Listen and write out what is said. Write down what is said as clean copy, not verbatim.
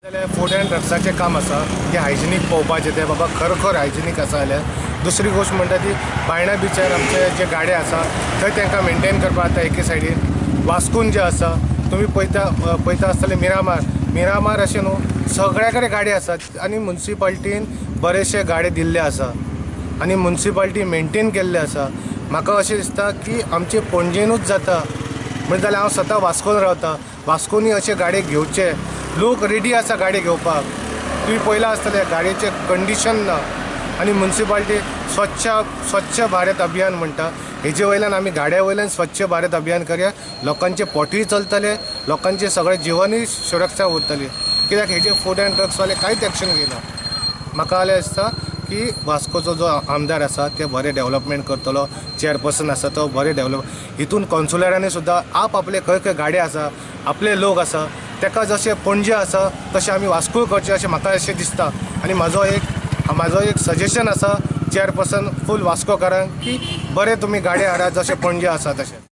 जाल्यार food and ड्रग्साचें काम आसा तें हायजिनीक पळोवपाचें, तें बाबा खरोखर हायजिनीक आसा जाल्यार. दुसरी गोश्ट म्हणटा ती बायणा बिचार आमचे जे गाडे आसा थंय तांकां मेनटेन करपाक जाता. एके सायडीन वास्कोन जे आसा तुमी पळयता आसतले मिरामार, मिरामार अशें न्हू सगळ्या कडेन गाडी आसात आनी मुन्सिपाल्टीन बरेचशे गाडे दिल्ले आसा आनी मुन्सिपाल्टी मेनटेन केल्ले आसा. म्हाका अशें दिसता की आमचे पणजेनूच जाता म्हणजे जाल्यार हांव स्वता वास्कोन रावता, वास्कोनूय अशे गाडे घेवचे, लोक रेडी आसा गाडी घेवपाक. तुमी पळयलां आसतलें गाडयेचें कंडिशन ना आनी मुन्सिपाल्टी स्वच्छ भारत अभियान म्हणटा, हेजे वयल्यान आमी गाड्या वयल्यान स्वच्छ भारत अभियान करया, लोकांचे पोटूय चलतले, लोकांचें सगळें जिवनूय सुरक्षा उरतली. कित्याक हेजे फूड अँड ड्रग्सवाले कांयच एक्शन घेयना. म्हाका जाल्यार दिसता की वास्कोचो जो आमदार आसा ते बरें डेवलपमेंट करतलो, चेअरपर्सन आसा तो बरें डेवलप, हितून कावन्सिलरांनी सुद्दां आपले खंय खंय गाडी आसा, आपले लोक आसा, ताका जशें पणजे आसा तशें आमी वास्कोय करचें अशें म्हाका अशें दिसता. आनी म्हाजो एक सजेशन आसा चेअरपर्सन फूल वास्कोकारांक की बरें तुमी गाडी हाडा जशें पणजे आसा तशें.